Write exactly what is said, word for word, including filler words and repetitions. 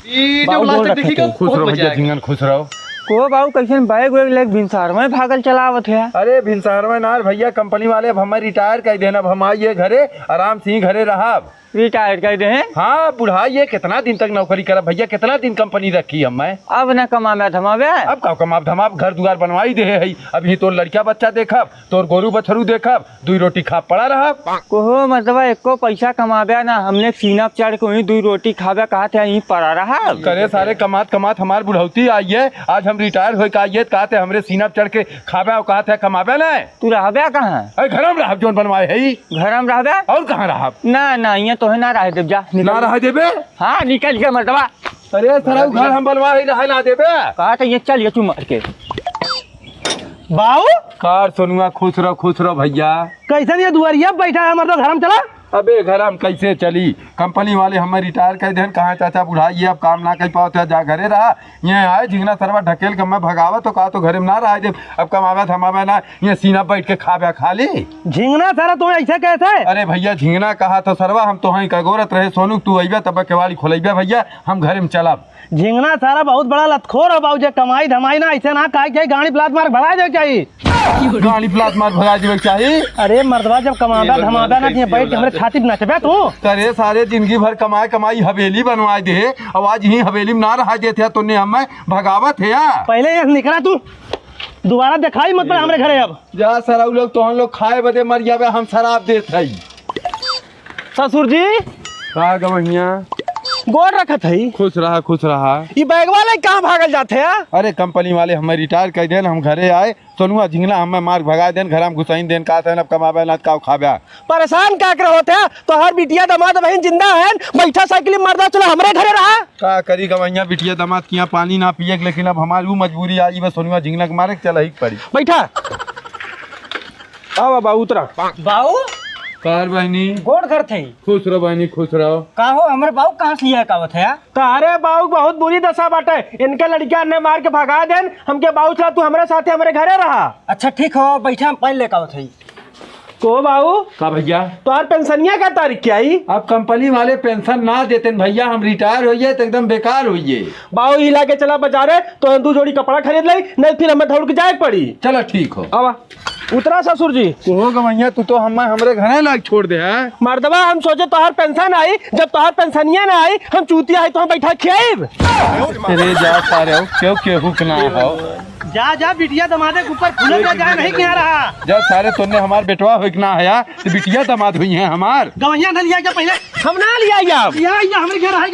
ई जो बाबू, गोड़ रखत हई। खुश रहो भैया, झिंगन, खुश रहो। को बाबू, कइसन बैग वैग लेके भिनसार में भागल चला आवत है? अरे भिनसार में ना रे भैया, कंपनी वाले अब हमें रिटायर कर देना, अब हम आइए घरे, आराम से ही घरे रहब। रिटायर कर दे हैं? हाँ, बुढ़ाई है, कितना दिन तक नौकरी करब भैया, कितना दिन कंपनी रखी हम मैं? अब ना कमाबे धमाबे? अब का कमाब धमाब, घर दुआर बनवाई दे है, अभी तोर लड़का बच्चा देखब, तोर गोरू बछरू देखब, दुई रोटी खा पड़ा रहब। कोहो मतलब एको पैसा कमाबे ना, हमने सीना पे चढ़ के वहीं दुई रोटी खाबे, कहा थे यहीं पड़ा रहब। करे सारे, कमात कमात हमार बुढ़ौती आई है, आज हम रिटायर होए के आइए, कहा थे हमरे सीना पे चढ़ के खाबे और कहा थे कमाबे ना। तू रहबे कहाँ? अरे घर में रहब, जोन बनवाए है ई। घर में रहबे? और कहाँ रहब? ना, ना, ये तोहे ना रहे देब, जा, निकल। ना रहे देबे? हाँ, निकल के मर्दवा। अरे सरऊ, घर हम बनवा ही रहे ना देबे। कहा तो ये चल, ये तू मार के। बाऊ? कार सोनुआ, खुश रहो, खुश रहो भैया। कैसन ये दुआरिया बैठा है, मर्दवा, घर में चला। अबे घर हम कैसे चली? कंपनी वाले हमें रिटायर कर देन, कहाँ चाचा बुढ़ा ये अब काम ना कर पावत है, जा घरे रहा। ये आए झिंगना सरवा ढकेल के मैं भगावत तो कहा तो घरे में ना रहा देब। अब कमावे धमावे ना, ये सीना बैठ के खाबे खाली। झिंगना सारा तुम्हें ऐसे कैसे? अरे भैया झिंगना कहा तो सरवा, हम तो हैं कगोरत रहे सोनू, तू अइबे तब केवाड़ी खोलइबे भैया, हम घरे में चलब। झिंगना सारा बहुत बड़ा लतखोर है बाबू, जे कमाई धमाई ना ऐसे ना काहे के गाड़ी प्लाट मार भगा दे चाहिए। गाड़ी प्लाट मार भगा देवे के चाही। अरे मर्दवा, जब कमाबा ये धमाबा ना, बंदर ये बैठ के हमरे कैसे छाती पे नचबे तू। करे सारे जिंदगी भर कमाए कमाई हवेली बनवाए दे, अब आज ही हवेली में ना रहा देते हैं, तूने हमें भगावत है या? पहले ये निकला तू, दोबारा दिखाई मत पड़ हमरे घरे अब। जा सरऊ लोग, तोहन लोग खाए बदे मर जाबे, हम शराब देत हई। ससुर जी। का गवहिया? गोड़ रखत हई। खुश रहा, खुश रहा। ई बैगवा ले कहाँ भागल जात है? अरे कंपनी वाले हमें रिटायर कर देन, हम घरे आए, सोनुआ झिंगना हमें मार भगा देन, घर में घुसाइन देन, का तहन अब कमाबे ना काव खाबे। परेशान का कर होत है? तोहर बिटिया दामाद बहिन जिंदा है, बैठा साइकिल में मर्दा चला हमरे घरे रहा। का करी गवैया, बिटिया दामाद किया पानी ना पिए, लेकिन अब हमारी वो मजबूरी आई, बस सोनुआ झिंगना के मारे के चला ही पड़ी। बैठा। आओ बाबा, उतरा। बाऊ? कार बहिनी। गोड़ धरत हई। खुश रहो बहिनी, खुश रहो। का हो, हमरे बाऊ कहाँ से लिया कावत है? तारे बाऊ बहुत बुरी दशा बाटे, इनके लड़किया ने मार के भगा देन, हमके बाऊ चला तू हमरे साथे हमरे घरे रहा। अच्छा ठीक हो, बैठा, हम पानी लेके आवत हई। को बाऊ? का भैया? तोहार पेंशनिया का तारीख क्या आई? अब कंपनी वाले पेंशन ना देते न भैया, हम रिटायर होइए तो एकदम बेकार होइए। बाऊ, हिला के चला बाजारे, तो दू जोड़ी कपड़ा खरीद ले, नहीं फिर हमें दौड़ के जाए के पड़ी। चलो ठीक हो। आवा। उतरा ससुर जी। ओहो गवैया, तू तो हमें हमरे घरे लाग छोड़ दे है। मर्दवा, हम सोचे तोहार पेंशन आई, जब तोहार पेंशनिया ना आई, हम चूतिया है तो हम बैठा खियाइब। अरे जा सारे हो, क्यों केहू के ना हो। जा जा, बिटिया दमादे के ऊपर फूले जा, जा नहीं किया रहा। जा सारे, तोने हमार बेटवा होइक ना हया, तो बिटिया दमाद हुई है हमार। गवैया ना लिया जा पहले। हम ना लिया जा। या, या हमरे घर है।